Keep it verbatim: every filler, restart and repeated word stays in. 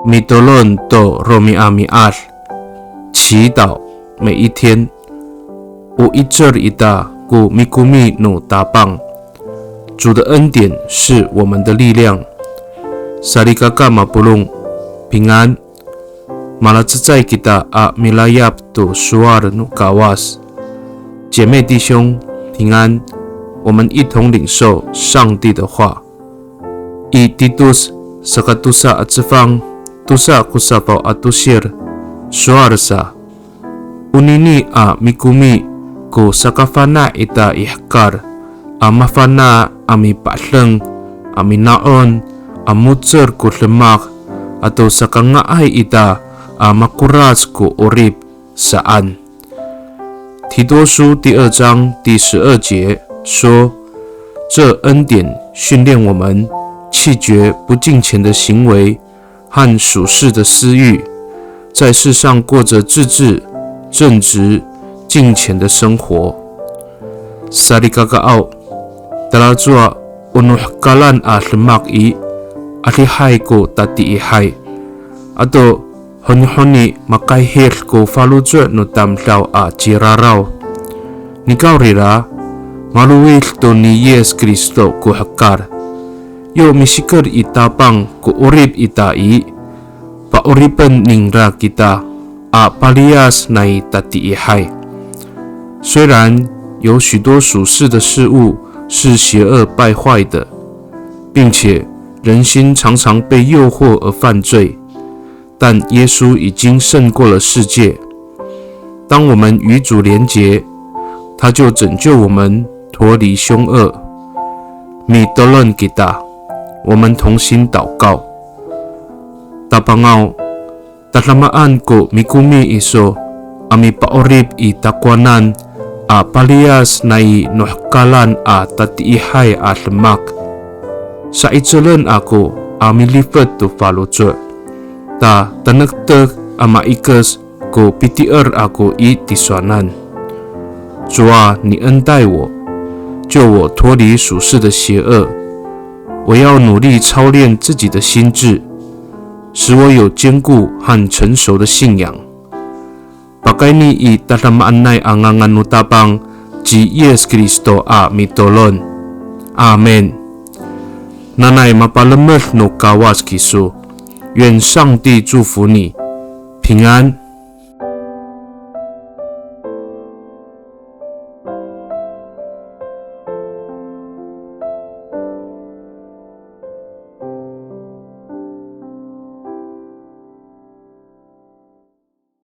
Mitolon to romi'ami'ad, 祈祷每一天。O 'icel ita ko mikomi no Tapang. 主的恩典是我们的力量。Salikaka mapolong, 平安。Malacecay kita a milayap to sowal no Kawas. 姐妹弟兄，平安。我们一同领受上帝的话。I Titus sakatosa a cefang, tosa ko safaw a tosir, sowal sa. Onini a mikomi ko sakafana' ita i hekal, a mafana' a mipadeng, a mina'on, a mo^cel ko demak, ato sakanga'ay ita a makorac ko 'orip saan. 提多书第二章第十二节说，这恩典训练我们弃绝不敬虔的行为，和属世的私欲，在世上过着自制、正直、敬虔的生活。Salikakaaw, talacowa o no hekalan a demak i, adihay ko tatiihay. Ato honihoni makayhid ko faloco' no tamdaw a ciraraw. Nikawrira, malowid to ni Yis Kristo ko hekal. Yo misiker i Tapang ko 'orip ita i, pa'oripen ningra kita a paliyas nai tatiihay. 虽然有许多属世的事物是邪恶败坏的，并且人心常常被诱惑而犯罪，但耶稣已经胜过了世界。当我们与主连结，他就拯救我们脱离凶恶。Mitolon kita, 我们同心祷告。Tapangaw, tadamaan ko mikomi iso a mipa'orip i takowanan a paliyas nai no hekalan a tatiihay a demak. Sa'icelen ako a milifet to faloco'. Ta tanektek a ma'ikes ko pitier ako i tisowanan. 主啊，你恩待我，救我脱离属世的邪恶。我要努力操练自己的心智，使我有坚固和成熟的信仰。Pakayni i tadamaanay a ngangan no Tapang ci Yis Kristo a mitolon. Amin. Nanay mapalemed no Kawas kiso. 愿上帝祝福你，平安。